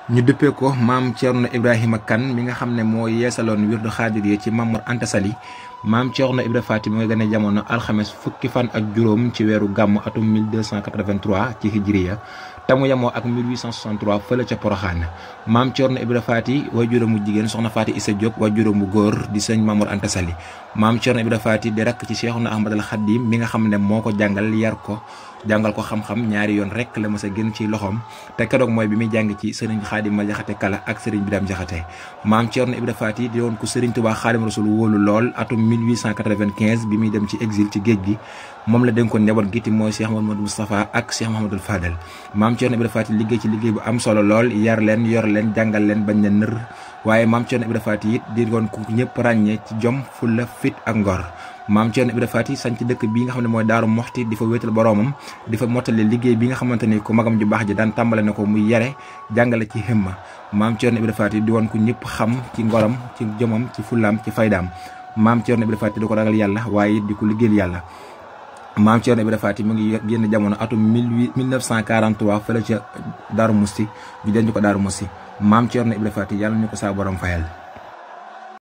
ñu duppee ko maam Thierno Ibrahima Kane mi nga xam ne moo yeesaloon wirdu xaadir yi ci Mamour Anta Sali maam Thierno Ibra Faty mi nga gën a jamono alxames fukki fan ak juróom ci weeru gàmm atum 1283 ci hijriya tamu yamoo ak 1863 fële ca Poroxaan maam Thierno Ibra Faty waajuram mu jigéen soxna Faty Issa Diop waajuram mu góor di sëñ Mamour Anta Sali maam Thierno Ibra Faty di rakk ci Cheikhuna Ahmadul Khadim mi nga xam ne moo ko jàngal yar ko jàngal ko xam-xam ñaari yoon rek la mës a génn ci loxoom te keroog mooy bi muy jàng ci sëriñ Xaadim Jaxate Kala ak sëriñ Biram Jaxate maam Thierno Ibra Faty di woon ko sëriñ Tuubaa Xaadim Rasul wóolu lool atum 1895 bi muy dem ci exil ci géej gi moom la dénkoon njaboot gi ti mooy Cheikh Mouhamadou Moustapha ak Cheikh Mouhamadou Fadel maam Thierno Ibra Faty liggéey ci liggéey bu am solo lool yar leen yor leen jàngal leen bañ na nër waaye maam Thierno Ibra Faty it di woon ku ñëpp ràññee ci jom fulla fit ak ngor maam Thierno Ibra Faty sanc dëkk bi nga xam ne mooy Daaru Moxti di fa wéetal boroomam di fa mottale liggéey bi nga xamante ni ko magam ju baax ji daan tàmbale na ko muy yare jàngale ci himma maam Thierno Ibra Faty di woon ku ñëpp xam ci ngoram ci jomam ci fullaam ci faydaam maam Thierno Ibra Faty di ko ragal yàlla waaye di ko liggéeyal yàlla maam Thierno Ibra Faty mu ngi génn jamono atum 1943 fële ca Daaru Musti ñu denc ko Daaru Musti maam Thierno Ibra Faty yàlla ñu ko saa borom fayal